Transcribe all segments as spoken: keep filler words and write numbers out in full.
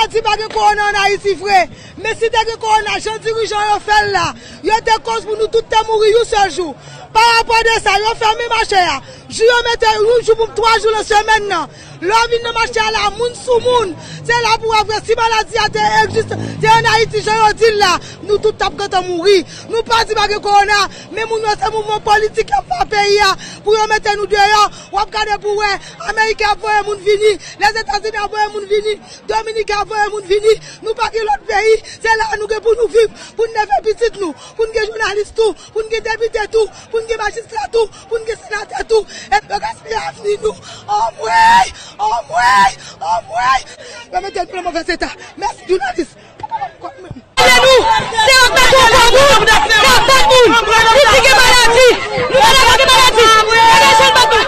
Di pa gen kowona ann Ayiti vre, men si te gen kowona, jan dirijan yo fè l la, yo te koz pou nou tout te mouri yon sèl jou. Pa rapò de sa, yo fèmen mache a. Jou yo mete yon jou pou twa jou nan semèn nan. Lè w vin nan mache a la, moun sou moun. Se la pou w ap wè si maladi a te egziste, te ann Ayiti, jan yo di l la, nou tout t ap gentan mouri. Nou pa di pa gen kowona, men moun yo se mouvman politik y ap fè peyi a pou yo mete nou deyò. W ap gade pou w wè, Ameriken ap voye moun vini, Lèzetazini ap voye moun vini, Dominiken ap voye moun vini. Nou pa gen lòt peyi, se la a nou gen pou nou viv, pou n leve pitit nou, pou n gen jounalis tou, pou n gen depite tou, pou n gen majistra tou, pou n gen senatè tou. Epi yo gaspiye avni nou. Anmwey! Anmwey! Anmwey! Yo mete nou nan movèz eta. Mèsi, jounalis. Papa pa pou kòb menm. Tande nou! Se yo k mete w kò moun! Se yo k bat moun! Nou di gen maladi! Nou pa dakò gen maladi! Gade jan l bat nou!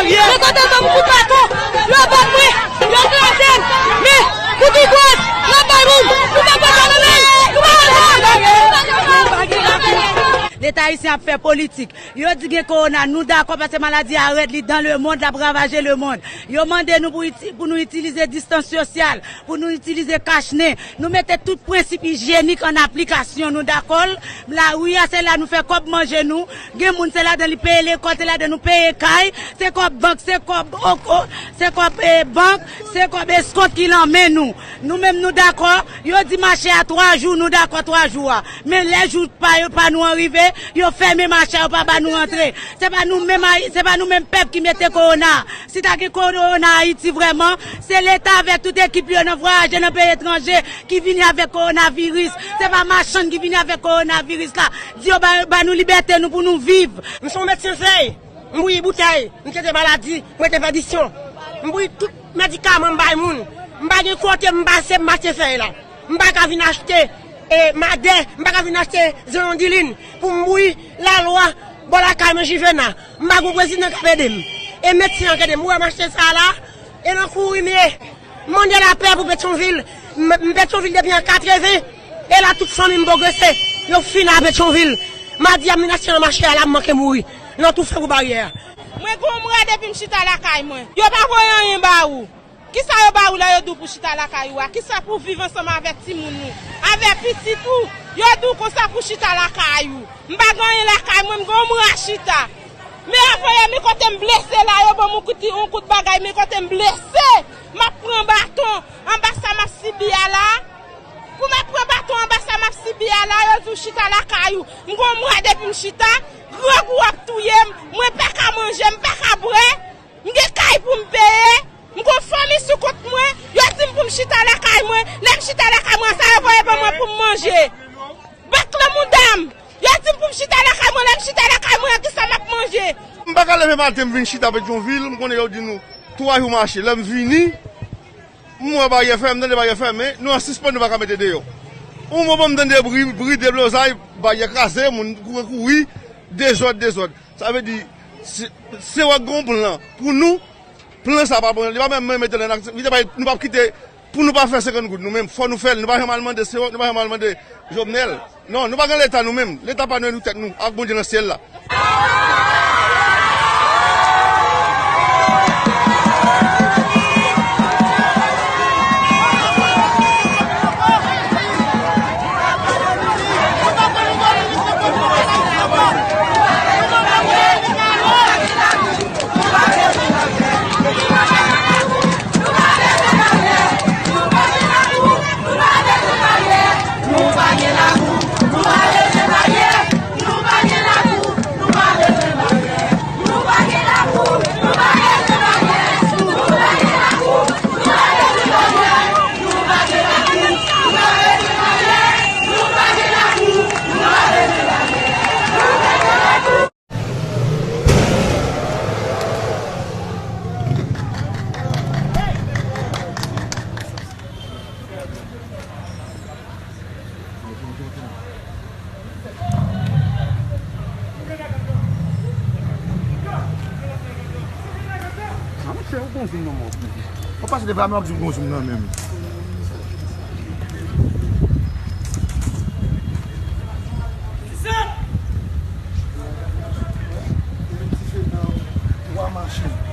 Men kote m pou kout baton! Yo bat mwen! Yo kraze m! Men, pou ki kòz? N ap bay moun! Nou pa pran kòb nan men! Nou pa pran kòb! Leta ayisyen ap fè politik. Yo di gen kowona, nou dakò paske maladi a rèd, li dans le monde, l ap ravaje lemonn. Yo mande nou pou iti-, pou nou itilize distans sosyal, pou nou itilize kach nen. Nou mete tout prensip ijyenik an aplikasyon, nou dakò l. Lari a, se la nou fè kòb manje nou. Gen moun, se ladan li peye lekòl, se ladan nou peye kay. Se kòb bank, se kòb, o, o, se kòb, eh, bank, se kòb eskont ki nan men nou. Nou menm, nou dakò. Yo di mache a twa jou, nou dakò twa jou a. Men lè jou pa yo, pa nou an rive, yo fèmen mache a, yo pa ba nou rantre. Se pa nou menm Ayi-, se pa nou menm pèp ki mete kowona. Si ta gen kowona Ayiti vrèman, se Leta avèk tout ekip yo nan vwayaje nan peyi etranje ki vini avèk kowonaviris. Se pa machann ki vini avèk kowonaviris la. Di yo ba, ba nou libète nou pou nou viv. M se yon medsen vèy. M bouyi boutèy, m trete maladi, m trete pèdisyon. M bouyi tout medikaman m bay moun. M pa gen kote m pase, m mache fè la. M pa ka vin achte, e, madè, m pa ka vin achte zeyondilin pou m bouyi lalwa bò lakay mwen Jivena. M pa gen prezidan k ap ede m. E medsen an k ede m. Ou wè m achte sa la, e nan kouri m ye. M mande lapè pou Petyonvil. M, m Petyonvil depi an katreven. E la tout fanmi m pwogrese. Yo fin a Petyonvil. Madi a m vin achte nan mache a la, m manke mouri. Nan tou fè pou baryè a. Mwen gen yon mwa depi m chita lakay mwen. Yo pa voye anyen ba ou. Kisa yo ba ou lè yo di w pou chita lakay ou a? Kisa pou w viv ansanm avèk timoun ou? Avèk pitit ou? Yo di w konsa pou chita lakay ou. M pa gen anyen lakay mwen, m gen yon mwa chita. Men yo voye m kote m blese la, yo ban m yon kout, yon kout bagay, men kote m blese. M ap pran baton anba sa m ap sibi a la. Pou m ap pran baton anba sa m ap sibi a la, yo di w chita lakay ou. M gen yon mwa depi m chita, grangou ap touye m, mwen pa ka manje, m pa ka bwè, m gen kay pou m peye, m gen fanmi sou kont mwen, yo di m pou m chita lakay mwen, lè m chita lakay mwen, sa yo voye ban mwen pou m manje. Bak lan mouda m, yo di m pou m chita lakay mwen, lè m chita lakay mwen, kisa m ap manje? M pa ka leve maten, m vin chita Petyonvil, m konnen yo di nou twa jou mache, lè m vini, m wè baryè fèmen, m tande baryè fèmen, nou an sispann, nou pa ka mete deyò. Yon moman m tande bri, bri deblozay, baryè kraze, moun kouri kouri, dezòd, dezòd. Sa vle di, se, se wè gen yon plan pou nou, plan sa pa bon, li pa menm mete l an aksyon, li te bay, nou p ap kite, pou nou pa fè senkant goud, nou menm, fò nou fè l, nou pa janm al mande Sewòk, nou pa janm al mande Jovenel. Non, nou pa gen leta nou menm. Leta pa nou, e nou tèt nou, ak Bondye nan syèl la. A monchè, ou gon zoom nan men w. W ap pase devan mwen, w ap di w gon zoom nan men m. Kisa? Twa machin.